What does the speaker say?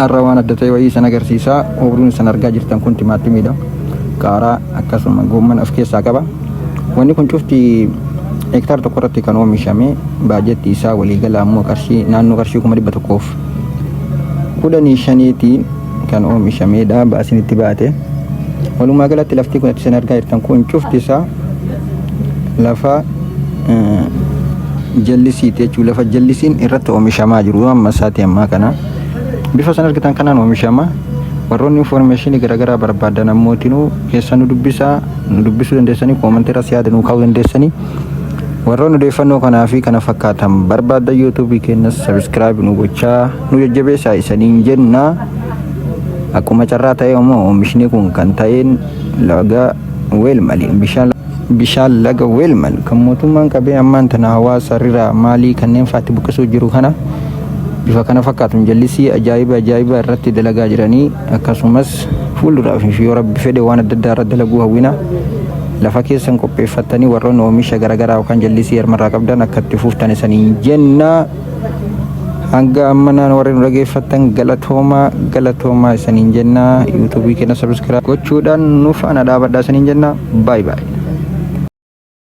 Har'a waan adda ta'e wayii isin agarsiisa. Ooyiruun isin argaa jirtan kun timaattimiidha. Qaaraa akkasuma goomman of keessaa qaba. Wanni kun cufti hektaara tokko irratti kan oomishame, baajetti isaa waliigala ammoo qarshii naannoo qarshii 115,000tiin kan oomishamedha, baasiin itti baate. Walumaa galatti lafti kun isin argaa jirtan kun cufti isaa lafa jallisiiti jechuudha. Lafa jallisiin irratti oomishamaa jiru amma isaati ammaa kana. Bifa san argitan kanaan oomishama. Warroonni information garaagaraa barbaadan ammootinuu keessa nu dubbisaa, nu dubbisuu dandeessanii, koomantii irras yaada nu kaa'uu dandeessanii. Warroonni odeeffannoo kanaa fi kana fakkaatan barbaadan yuutuubii keenyas subscribe nu gochaa nu jajjabeessaa isaniin jenna. Akkuma carraa ta'e immoo oomishni kun kan ta'een laga Weelmali, bishaan laga Weelmal kan mootummaan qabee ammaan tana hawaasa riraa maalii kanneen faatti buqqisuu jiru kana bifa kana fakkaatuun jallisii ajaa'iba ajaa'iba irratti dalagaa jiranii, akkasumas fuulduraaf yoo Rabbi fedhe waan adda addaa irratti dalaguu hawwina. Lafa keessan qopheeffattanii warroonni oomisha garaagaraa yookaan jallisii harmarraa qabdan akka itti fuuftan isaniin jenna. Hanga amma naan warri nu dhageeffattan galatoomaa, galatoomaa isaniin jenna. Yuutuubii keenya subscribe gochuudhaan nu faana dhaabadhaa isaniin jenna. Baay baay.